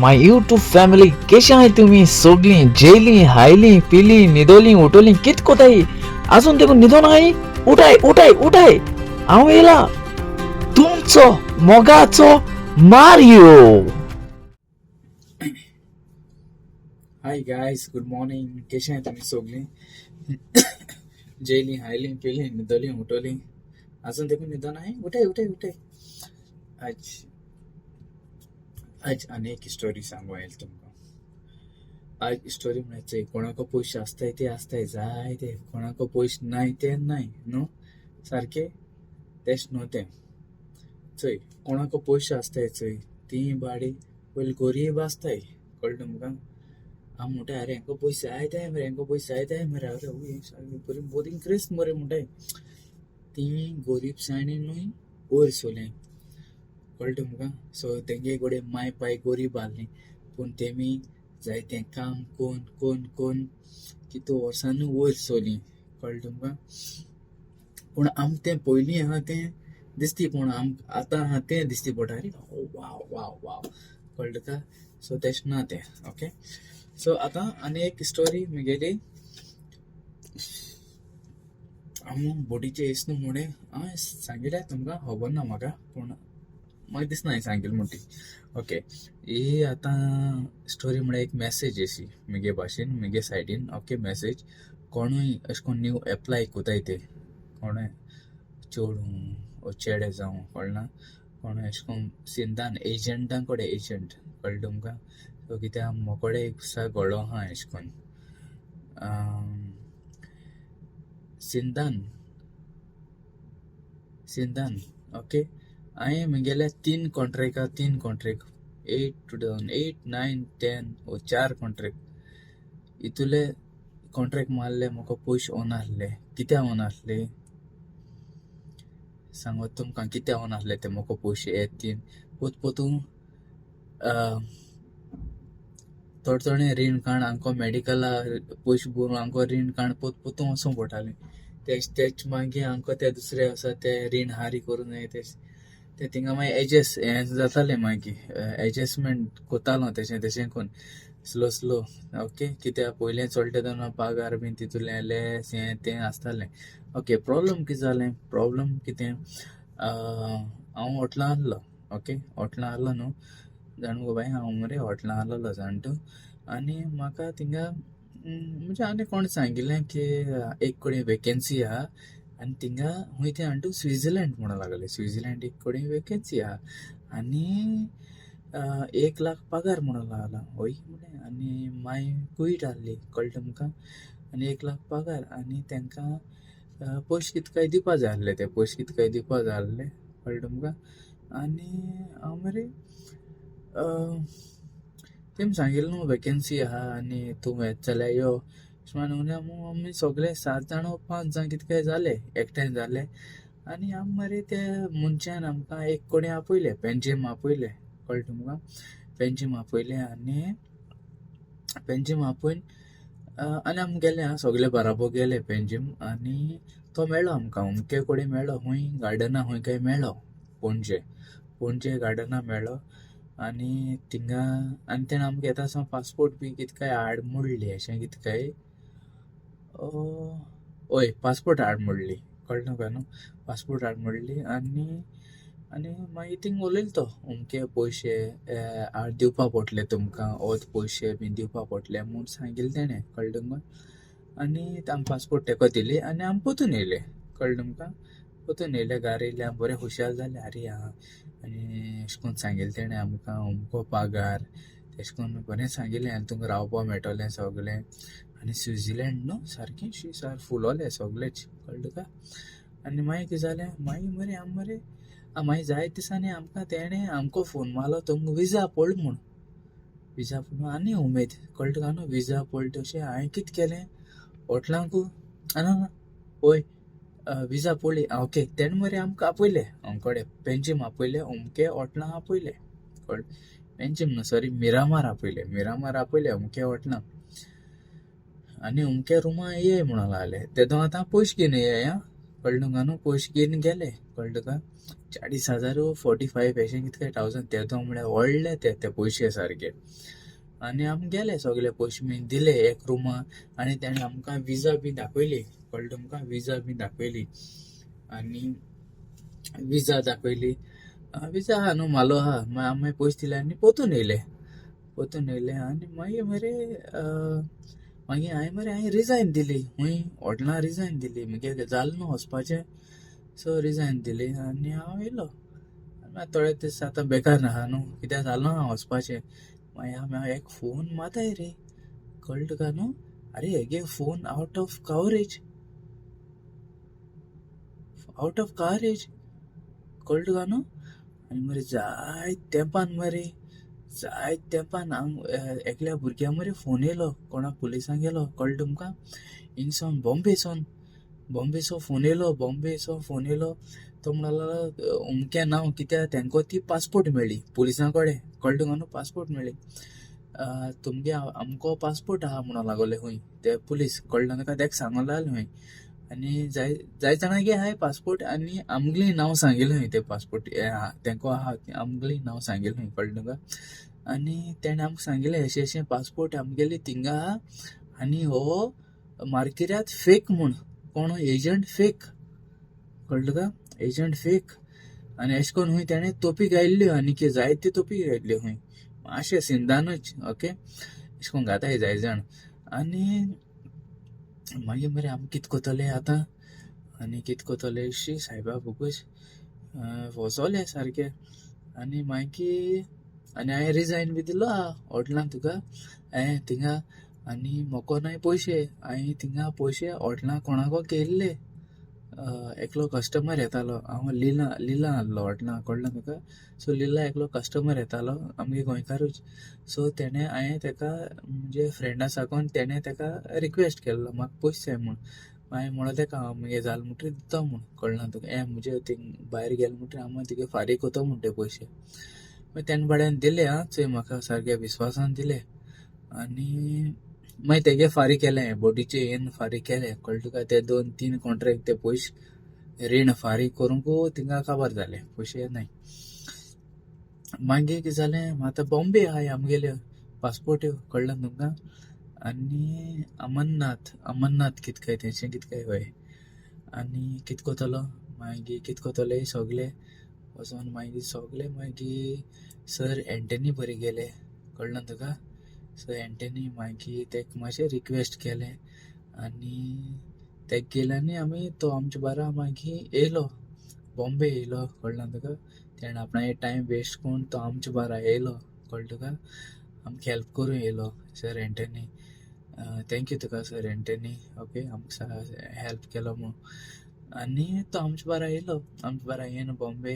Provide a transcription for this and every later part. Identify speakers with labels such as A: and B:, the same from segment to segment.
A: My YouTube family, केशे आहाय तुमी सोगलीं? जेयलीं, हायलीं, पिलीं, न्हिदोलीं, उठोलीं? कित कोताय? आजून देखून न्हिदोन आहाय? उठाय उठाय उठाय, हांव येयला तुमचो मोगाचो Mario.
B: Hi guys, good morning. केशे आहाय तुमी सोगलीं? जेयलीं, हायलीं, पिलीं, न्हिदोलीं, उठोलीं? आजून देखून न्हिदोन आहाय? उठाय उठाय उठाय. आज आज आनी एक स्टोरी सांगू आयल तुमकां. आज स्टोरी म्हळ्यार चोय, कोणाको पयशे आसताय ते आसताय जाय ते, कोणाको पयशे नाय ते नाय न्हू, सारकें तेश न्हू तें. चोय, कोणाको पयशे आसताय चोय ती बाडी पयलीं गरीब आसताय, कळ्ळें तुमकां? हांव म्हणटाय, आरे हेंका पयशे जायताय मरे, हेंका पयशे जायताय मरे, अरे वय बरी बरी क्रेस्त मरे म्हणटाय. ती गोरीबसाणी न्हू वयर सोलें, कळ्ळें तुमकां? सो तेंगे कडेन माय पाय गरीब आहलीं, पूण तेमी जायतें काम कोन्न कोन्न कोन्न कितू वर्सांनी वयर सोलीं, कळ्ळें तुमकां? पूण आमकां तें पयलीं आहा तें दिसती, पूण आमकां आतां आहा तें दिसती पडटा, आरे वाव वाव वाव, कळ्ळें तुका? सो तेश ना तें. ओके, सो आतां आनी एक स्टोरी म्हगेली. हांव बोटीचे येस न्हू म्हणून हांवें सांगिल्लें तुमकां, खबर ना म्हाका, पूण म्हाका दिसना हांवें सांगिल्लें म्हूण ती. ओके, ही आतां स्टोरी म्हळ्यार एक मॅसेज अशी म्हगे भाशेन, म्हगे सायडीन. ओके, मॅसेज कोणूय अशें कोन्न न्यू एप्लाय कोताय ते कोणूय चेडूं वो चेडे जावं, कळना, कोणूय अशें कोन्न सिंदान एजंटां कडेन, एजंट, कळ्ळें तुमकां? सो कित्याक मोकोडे एक दिसा घडलो आहा अशें कोन्न सिंदान सिंदान. ओके, हांवें म्हगेल्या तीन कॉन्ट्रेक्टा, तीन कॉन्ट्रेक्ट, 8 2008 9 10 वो चार कॉन्ट्रेक्ट, इतुले कॉन्ट्रेक्ट मारले, म्हाका पयशे ओन आहले. कित्याक ओन आहले सांगत तुमकां, कित्याक ओन आहले ते म्हाका पयशे हे तीन पोत पोतून थोडे थोडे रीण काड आमकां मेडिकला पयशे भरून आमकां रीण काड पोत पोतून वचूंक पडटालें. तेच तेच मागीर आमकां ते दुसरे आसा ते रीण हारी करूं जाय, तेच ते थिंगा मागीर एडजस्ट हें जातालें, मागीर एडजस्टमेंट कोतालो तेशें तेशें करून स्लो स्लो. ओके, कित्याक पयलें चोडटा तेन्ना पागार बीन तितूलें लेस हें तें आसतालें. ओके, प्रोब्लम कितें जालें? प्रोब्लम कितें, हांव हॉटलां आहलो. ओके, हॉटलां आहलो न्हू, जाण मुगो बाय, हांव मरे हॉटलां आहलोलो जाण तूं, आनी म्हाका थिंगा म्हणजे आनी कोण सांगिल्लें की एक कडेन वेकेन्सी आहा आनी थिंगा खूंय तें आनी तूं स्विजर्लंड म्हणूंक लागले. स्विजर्लंड एक कडेन वेकेन्सी आहा आनी 1 लाख पगार म्हणूंक लागला. हय म्हणलें, आनी मागीर कुयट आहली, कळ्ळें तुमकां? आनी 1 लाख पगार आनी तेंकां पयशे कित काय दिवपा जाय आहले, ते पयशे कित काय दिवपा जाय आहले, कळ्ळें तुमकां? आनी हांव मरे तेमी सांगिल्लें न्हू वेकेन्सी आहा आनी तूं येता जाल्यार यो अशें म्हणून. आमी सगळे सात जाण पांच जाण कित काय जाले, एकठांय जाले आनी आमी मरे ते मनशान आमकां एक कडेन आपयले, पेंजीम आपयले, कळ्ळें तुमकां? पेंजीम आपयले आनी पेंजीम आपोवन आनी आमी गेले आं, सगळे बराबर गेले पेंजीम. आनी तो मेळ्ळो आमकां अमके कडेन मेळ्ळो, खूंय गार्डना खूंय काय मेळ्ळो, पणजे पणजे गार्डना मेळ्ळो. आनी थिंगा आनी तेणें आमकां येता आसतना पासपोर्ट बी कित काय हाड मोडली अशें कित काय, हय पासपोर्ट हाड मोडली, कळ्ळें तुका न्हू? पासपोर्ट हाड मोडली. आनी आनी मागीर थिंग उलयलो तो, अमके पयशे दिवपा पडटले तुमकां, ओत पयशे बीन दिवपा पडटले म्हूण सांगिल्लें तेणें, कळ्ळें तुमकां? आनी आमी पासपोर्ट तेका दिली आनी आमी पोतून येयले, कळ्ळें तुमकां? पोतून येयले, घरा येयले, आमी बरे खुशाल जाले, आरे आं आनी अशें करून सांगिल्लें तेणें आमकां अमको पगार, तेशें करून बरें सांगिल्लें आनी तुमकां रावपाक मेळटलें सगळें आनी स्विजर्लंड न्हू सारकें शी सार फुलोलें सगळेंच, कळ्ळें तुका? आनी मागीर कितें जालें, मागीर मरे आमी मरे मागीर जायते दिसांनी आमकां तेणें आमकां फोन मारलो, तुमकां विजा पडली म्हूण. विजा पडली आनी उमेद, कळ्ळें तुका न्हू? विजा पडली तशें हांवें कितें केलें हॉटलांकू, ना हय विजा पडली. ओके, तेणें मरे आमकां आपयले अमकोडे पेंजीम आपयले, अमके हॉटलां आपयले, कळ्ळें? पेंजीम न्हू सॉरी, मिरामार आपयले, मिरामार आपयले अमके हॉटलां आनी अमक्या रुमा ये म्हणूंक लागले. तेदो आतां पयशे घेवन येया आं, कळ्ळें तुमकां न्हू पयशे घेवन गेले कळ्ळें तुका 40,000 45 अशें कितके थावजंड ते तो म्हळ्यार व्हडले ते ते पयशे सारके. आनी आमी गेले सगळे पयशे बी दिले एक रुमा आनी तेणें आमकां विजा बी दाखयली कळ्ळें तुमकां विजा बी दाखयली आनी विजा दाखयली विजा आहा न्हू मालो आहा. मागीर आमी पयशे दिले आनी पोतून येयले पोतून येयले. आनी मागीर मरे मागीर हांवें मरे हांवें रिजायन दिली हूंय हॉटेलान रिजायन दिली मुगे जालें न्हू वचपाचें सो रिजायन दिली आनी हांव येयलो. मागीर थोडे दीस आतां बेकार आहा न्हू कित्याक जालो ना वचपाचें. मागीर हांव एक फोन माताय रे कळ्ळें तुका न्हू आरे हेगे phone out of coverage out of coverage कळ्ळें तुका न्हू. आनी मरे जायत तेंपान मरे जायत तेंपान हांव एकल्या भुरग्या मरे फोन येयलो कोणा पुलिसांक गेलो कळ्ळें तुमकां हिंगसावन बॉम्बेसोन बॉम्बेसो फोन येयलो बॉम्बेसो फोन येयलो तो म्हणलो लागलो अमकें नांव कित्याक तेंको ती पासपोर्ट मेळ्ळी पुलिसां कडेन कळ्ळें तुका न्हू पासपोर्ट मेळ्ळी तुमगे आमको पासपोर्ट आहा म्हणून लागले खंय ते पुलीस कळ्ळें तुका तेका सांगूंक लागले खंय. आनी जाय जाय जाणांगे आहाय पासपोर्ट आनी आमगेलें नांव सांगिल्लें खंय तें पासपोर्ट तेंको आहा आमगेलें नांव सांगिल्लें खंय कळ्ळें तुका. आनी तेणें आमकां सांगिल्लें अशें अशें पासपोर्ट आमगेले थिंगा आहा आनी हो मार्केटांत फेक म्हूण कोण एजंट फेक कळ्ळें तुका एजंट फेक. आनी अशें करून खंय तेणें तोपी घायल्ल्यो आनी जायत्यो तोपी घायल्ल्यो खंय मातशें सिंदानूच ओके अशें करून घाताय जाय जाण. आनी मागीर मरे आमी कितें करतले आतां आनी कितें करतले शी सायबा भोगोस फसोले सारके. आनी मागीर आनी हांवें रिजायन बी दिलो आहा हॉटेलान तुका हांवें थिंगा आनी म्हाका नाय पयशे हांवें थिंगा पयशे हॉटेलान कोणाको केल्ले एकलो कस्टमर येतालो हांव लिला लिला आहलो हॉटेलान कळ्ळें तुका. सो लिला एकलो कस्टमर येतालो आमगे गोंयकारूच सो तेणें हांवें तेका म्हणजे फ्रेंडा साकून तेणें तेका रिक्वेस्ट केल्लो म्हाका पयशे जाय म्हूण. हांवें म्हणलें तेका हांव मुगे जालें म्हणटकीर दिता म्हूण कळ्ळें तुका हें म्हजे थिंग भायर गेलें म्हणटकीर हांव तुगे फारीक करता म्हूण ते पयशे. मागीर तेणें भाड्यान दिले आं चोय म्हाका सारके विस्वासान दिले. आनी मागीर तेगे फारीक केलें बोटीचे येन फारीक केलें कळ्ळें तुका ते 2-3 कॉन्ट्रॅक्ट ते पयशे रीण फारीक करूंक थिंगा काबार जाले पयशे नाय. मागीर कितें जालें आतां बॉम्बे आहाय आमगेल्यो पासपोर्ट कळ्ळें तुमकां. आनी अमरनाथ अमरनाथ कितें काय तेंचें कितें काय हय. आनी कितें करतलो मागीर कितें करतले सगळे वचोन मागीर सगळे मागीर सर एंटनी बरी गेले कळ्ळें तुका. सर एंटनी मागीर तेका मातशें रिक्वेस्ट केलें आनी तेका गेले आनी आमी तो आमचे बारा मागीर येयलो बॉम्बे येयलो कळ्ळें तुका. तेणें आपणागे टायम वेस्ट करून तो आमचे बारा येयलो कळ्ळें तुका आमकां हेल्प करूं येयलो सर एंटनी. Thank you तुका सर एंटनी ओके आमकां हेल्प केलो म्हूण. आनी तो आमचे बारा येयलो आमचे बारा येवन बॉम्बे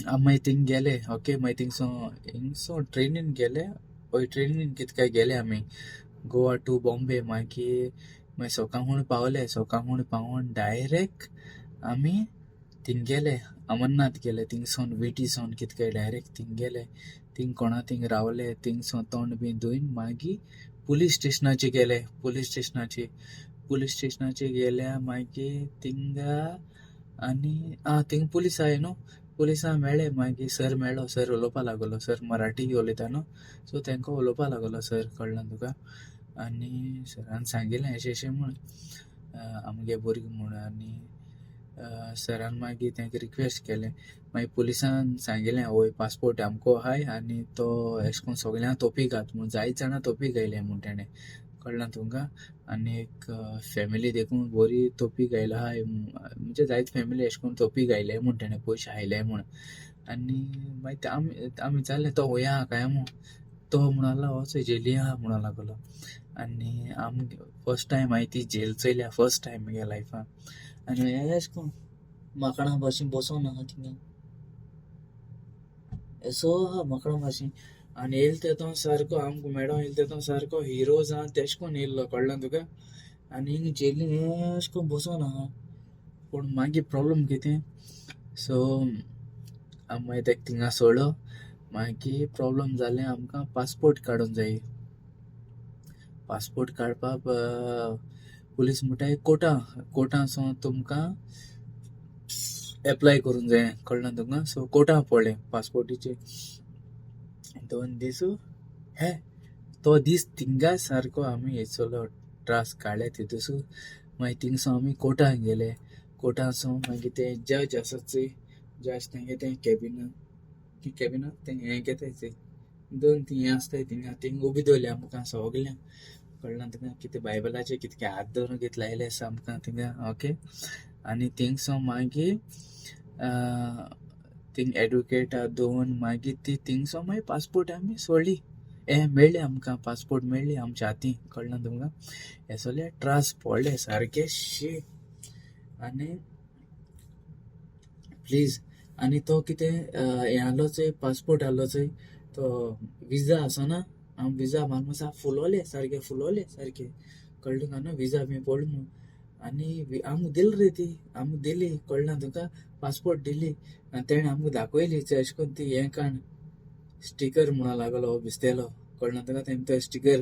B: आमी मागीर थिंग गेले ओके. मागीर थिंगसो हिंगसो ट्रेनीन गेले हय ट्रेनीन कितें काय गेले आमी गोवा टू बॉम्बे. मागीर मागीर सकाळ पावले सकाळ पावोन डायरेक्ट आमी थिंग गेले अमरनाथ गेले थिंगसोन विटीसोन कितें काय डायरेक्ट थिंग गेले थिंग कोणा थिंग रावले थिंगसोन तोंड बी धुयन मागीर पुलीस स्टेशनाचे गेले पुलीस स्टेशनाचे पुलीस स्टेशनाचे गेले मागीर थिंगा आनी आं थिंग पुलीस आहाय न्हू पुलिसां मेळ्ळे मागीर सर मेळ्ळो सर उलोवपा लागलो सर मराठी उलयता न्हू सो तेंकां उलोवपा लागलो सर कळ्ळें तुका. आनी सरान सांगिल्लें अशें अशें म्हूण आमगे भुरगीं म्हूण. आनी सरान मागीर तेंका रिक्वेस्ट केलें मागीर पुलिसान सांगिल्लें वय पासपोर्ट आमको आहाय आनी तो एशें करून सगळ्यांक तोपी घात म्हूण जायत जाणां तोपी घायले म्हूण तेणें कळ्ळें तुमकां. आनी एक फॅमिली देखून बरी तोपी घायला आहाय म्हणजे जायत फॅमिली एशें करून तोपी घायले म्हूण तेणें पयशे हायले म्हूण. आनी मागीर आमी आमी विचारलें तो खंय आहा काय म्हूण तो म्हणलो हो चोय जेली आहा म्हणूंक लागलो. आनी आमी फर्स्ट टायम हांवें ती जेल चोयल्या फर्स्ट टायम म्हगे लायफान. आनी एशें करून
A: माकडां भाशेन बसोन आहा थिंगा एसो आहा माकडां भाशेन.
B: आनी येयलो तेतून सारको आमकां मेळों येयलो तेतून सारको हिरो जावन तेशें करून येयल्लो कळ्ळें तुका. आनी हिंग जेलीन एशें करून बसोन आहा पूण मागीर प्रोब्लम कितें सो आमी मागीर तेका थिंगा सोडलो. मागीर प्रोब्लम जालें आमकां पासपोर्ट काडूंक जाय पासपोर्ट काडपाक पुलीस म्हणटाय कोर्टा, कोर्टा सावन तुमकां एप्लाय करूंक जाय, कळ्ळें तुमकां? सो कोर्टा पडलें पासपोर्टीचे 2 दीस. हे तो दीस थिंगा सारको आमी हेचलो त्रास काडले तितूस. मागीर थिंगसावन आमी कोर्टान गेले. कोर्टान सावन मागीर ते जज आसा चोय, जज तेंगे तें कॅबिना, कॅबिना तें हें घेताय चोय, 2 तीं हें आसताय थिंगा, थिंग उबी दवरली आमकां सगल्यांक, कळ्ळें तुका? कितें बायबलाचें कितकें हात धरून कितें लायलें आसा आमकां थिंगा, ओके. आनी थिंगसावन मागीर थिंग एडवोकेटा दवरून मागीर ती थिंगसावन मागीर पासपोर्ट आमी सोडली, हें मेळ्ळें आमकां, पासपोर्ट मेळ्ळी आमच्या हातीं, कळ्ळें तुमकां? हे सगळे त्रास पडले सारके शी. आनी प्लीज, आनी तो कितें हें आहलो चोय, पासपोर्ट आहलो चोय, तो विजा आसना, हांव विजा मारून आसा फुलोले सारके, फुलोले सारके, कळ्ळें तुका न्हू? विजा बी पडली म्हणून. आनी आमकां दिली रे ती, आमकां दिली, कळ्ळें तुका? पासपोर्ट दिली आनी तेणें आमकां दाखयली अशें करून ती हें काण स्टिकर म्हणून लागलो भिजतेलो, कळ्ळें तुका? तेणें तो स्टिकर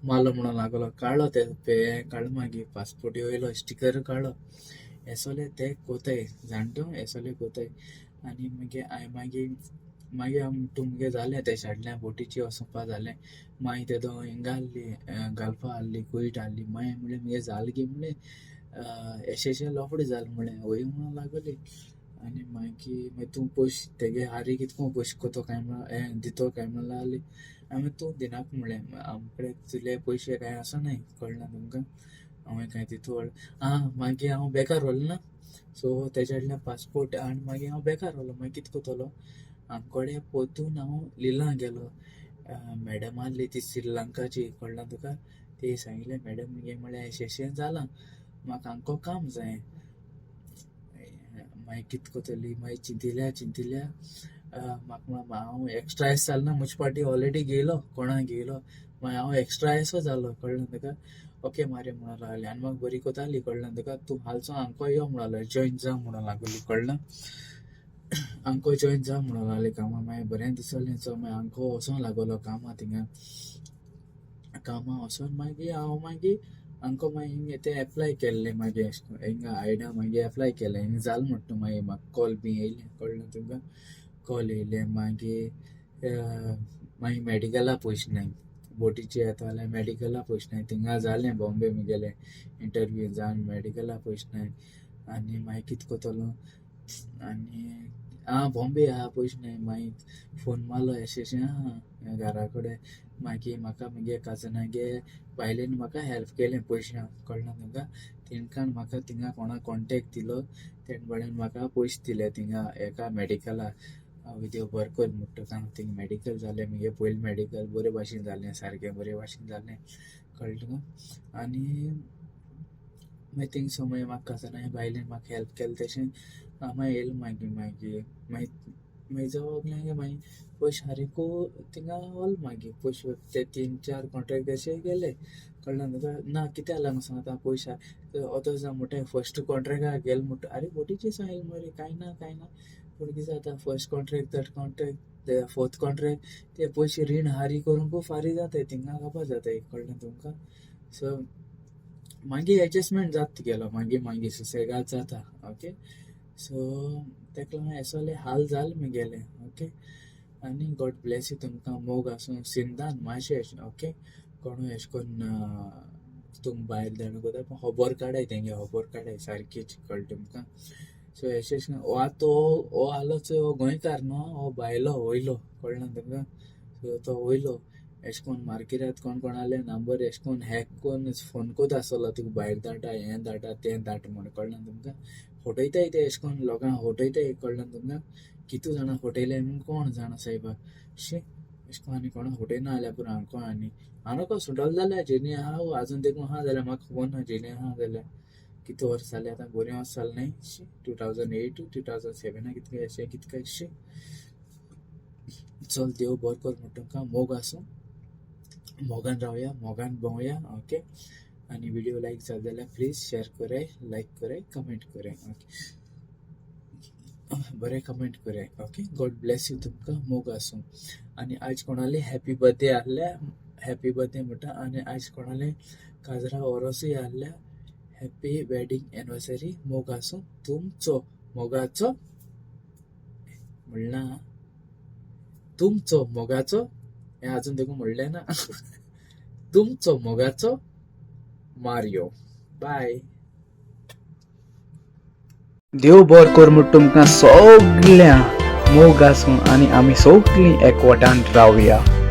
B: मारलो म्हणून लागलो, काडलो ते हें काडलो, मागीर पासपोर्ट येयलो स्टिकर काडलो. हे सगळे ते कोताय जाण तूं, हे सगळे कोताय. आनी मागीर हांवें मागीर मागीर आम तुमगे जालें तें शाडल्या बोटीची वचपा जालें. मागीर तेदो हिंगा आहली, गल्फा आहली, कुवेट आहली. मागीर म्हणलें मुगे जालें की म्हणलें एशें एशें लोफडे जालें म्हणलें, वय म्हणून लागली. आनी मागीर मागीर तूं पयशे तेगे हारी कितको पयशे कोतो काय म्हणून हें दितो काय म्हणून लागली. हांवें तूं दिनाका म्हणलें, आमकडे तितले पयशे कांय आसनाय, कळ्ळें तुमकां? हांवें कांय तितू आं मागीर हांव बेकार उरलो ना, सो तेज्या कडल्यान पासपोर्ट आनी मागीर हांव बेकार उरलो. मागीर कितें करतलो? आमकोडे पोरतून हांव लिला गेलो. मॅडम आहली ती श्रीलंकाची, कळ्ळें तुका? ती सांगिल्लें मॅडम मुगे म्हळ्यार अशें अशें जालां, म्हाका आमको काम जाय, मागीर कितें करतली? मागीर चिंतिल्या चिंतिल्या म्हाका हांव एक्स्ट्रा एस जालो ना, म्हजे पाटी ऑलरेडी घेयलो, कोणाक घेयलो, मागीर हांव एक्स्ट्रा एसो जालो, कळ्ळें तुका? ओके मारे म्हणून लागली. आनी म्हाका बरी कोताली, कळ्ळें तुका? तूं हालचो आमको यो म्हणून लागलो, जॉयन जा म्हणून लागली, कळ्ळें? आमको जॉयन जा म्हणून लागली कामां. मागीर बरें दिसलें, सो मागीर आमको वचोंक लागलो कामां, थिंगा कामां वचोन मागीर हांव मागीर आमकां मागीर हिंगा तें एप्लाय केल्लें, मागीर हिंगा आयडा मागीर एप्लाय केलें, हिंगा जालें म्हणटा. मागीर म्हाका कॉल बी येयलें, कळ्ळें तुमकां? कॉल येयलें मागीर मागीर मॅडिकला पयशे नाय, बोटीचे येता जाल्यार मॅडिकला पयशे नाय, थिंगा जालें बॉम्बे मुगेलें इंटरव्यू जावन मॅडिकला पयशे नाय. आनी मागीर कितें करतलो? आनी आं बॉम्बे आहा पयशे नाय. मागीर फोन मारलो अशें अशें आहा घरा कडेन. मागीर म्हाका मुगे काजनागे बायलेन म्हाका हेल्प केलें पयशांक, कळ्ळें तुमकां? तेणकान म्हाका थिंगा कोणा कॉन्टेक्ट दिलो, तेणे बड्यान म्हाका पयशे दिले थिंगा एका मॅडिकला, देव बरें कर म्हणटा तुका. थिंग मॅडिकल जालें मुगे पयलें मॅडिकल बरे भाशेन जालें, सारकें बरे भाशेन जालें, कळ्ळें तुका? आनी मागीर थिंग मागीर म्हाका काजना बायलेन म्हाका हेल्प केलें तशें मागीर येयलें. मागीर मागीर मागीर मागीर जावं मागीर पयशे सारको थिंगा व्हल, मागीर पयशे ते 3-4 कॉन्ट्रेक्ट अशे गेले, कळ्ळें तुका? ना कित्याक लागून सांगता पयशे ओतो जावं म्हणटा, फर्स्ट कॉन्ट्रेक्टाक गेले म्हणटा, आरे बोटीचे सांगले मरे, कांय ना कांय ना, पूण कितें जाता first contract, third contract, fourth contract, ते पयशे रीण हारी करूंक फारीक जाताय, थिंगा काबार जाताय, कळ्ळें तुमकां? सो मागीर एडजस्टमेंट जाता गेलो, मागीर मागीर सुसेगाद जाता, ओके. सो तेका लागून हे सगळे हाल जाले मुगेले, ओके. आनी गॉड ब्लेस you तुमकां, मोग आसूं सिंदान मातशें, ओके. कोणूय अशें करून तुमकां भायर धाडूंक कोता, पूण खबर काडाय, तेंगे खबर काडाय सारकीच, कळ्ळें तुमकां? सो अशें अशें हो आतां हो आहलो चोय, हो गोंयकार न्हू, हो भायलो वयलो, कळ्ळें तुमकां? सो तो वयलो अशें करून मार्केटांत कोण कोणाले नंबर अशें करून हॅक करून फोन कोता आसतलो, तुका भायर धाडटा, हें धाडटा, तें धाडटा म्हण, कळ्ळें तुमकां? फटयताय ते अशें करून लोकांक फटयताय, कळ्ळें तुमकां? कितू जाणां फटयले म्हूण कोण जाणा सायबा. शी अशें करून आनी कोणाक फटयना जाल्यार पुरो हांव आनी हांव नको सुटलो जाल्यार जेनी आहा आजून देखून आहा जाल्यार म्हाका खबर ना जेनी आहा जाल्यार कितू वर्स जालें आतां, बरें वर्स जालें न्हय. शी 2008 2007 कितकें अशें कितकें. शी चल देव बरो कर म्हणटा तुमकां, मोग आसूं, मोगान रावया, मोगान भोंवया, ओके. आनी व्हिडिओ लायक जालो जाल्यार प्लीज शेअर कराय, लायक कराय, कमेंट कराय, ओके, बरें कमेंट कराय, ओके. गॉड ब्लेस you तुमकां, मोग आसूं. आनी आयज कोणाले हॅपी बर्थडे आहल्या, हॅपी बर्थडे म्हणटा. आनी आयज कोणाले काजरा ओरोसूय आहल्या, हॅप्पी वेडींग एनिवर्सरी. मोग आसूं तुमचो मोगाचो म्हणना, तुमचो मोगाचो हें अजून देखून म्हणलें ना. तुमचो मोगाचो मारियो. बाय. देव बर कर म्हूण तुमकां सगळ्यां मोग आसूं आनी आमी सगळीं एकवटान रावया.